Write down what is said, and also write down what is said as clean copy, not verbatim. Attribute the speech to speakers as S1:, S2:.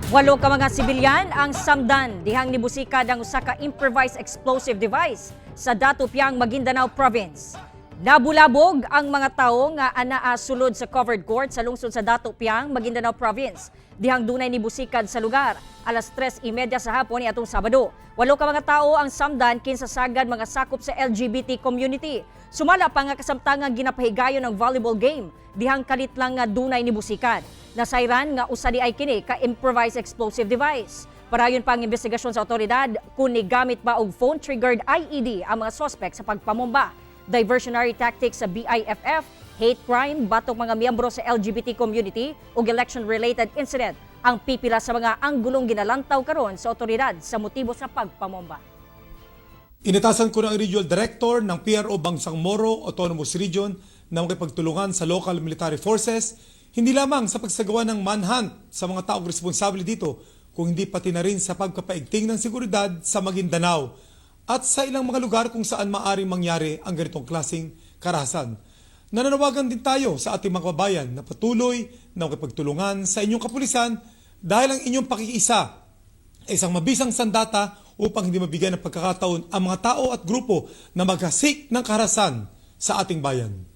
S1: Walo ka mga sibilyan ang samdan dihang nibusikad ang usa ka improvised explosive device sa Datu Piang, Maguindanao Province. Nabulabog ang mga tawo nga anaa sulod sa covered court sa lungsod sa Datu Piang, Maguindanao Province, dihang dunay nibusikad sa lugar alas 3:30 sa hapon niadtong Sabado. Walo ka mga tawo ang samdan kinsa sagad mga sakop sa LGBT community. Sumala pa nga kasamtangang ginapahigayon ang volleyball game dihang kalit lang nga dunay nibusikad. Nasayran nga usa diay kini ka improvised explosive device. Padayon pa ang investigasyon sa otoridad kung nigamit ba og phone-triggered IED ang mga sospek sa pagpamomba. Diversionary tactics sa BIFF, hate crime batok mga miyembro sa LGBT community ug election-related incident ang pipila sa mga anggulong ginalantaw karon sa otoridad sa motibo sa pagpamomba.
S2: Inatasan ko ng Regional Director ng PRO Bangsamoro Autonomous Region na makipagtulungan sa local military forces, hindi lamang sa pagsagawa ng manhunt sa mga taong responsable dito, kung hindi pati na rin sa pagpapaigting ng seguridad sa Maguindanao at sa ilang mga lugar kung saan maaring mangyari ang ganitong klaseng karahasan. Nananawagan din tayo sa ating mga kababayan na patuloy na makipagtulungan sa inyong kapulisan dahil ang inyong pakikiisa ay isang mabisang sandata upang hindi mabigyan ng pagkakataon ang mga tao at grupo na maghasik ng karahasan sa ating bayan.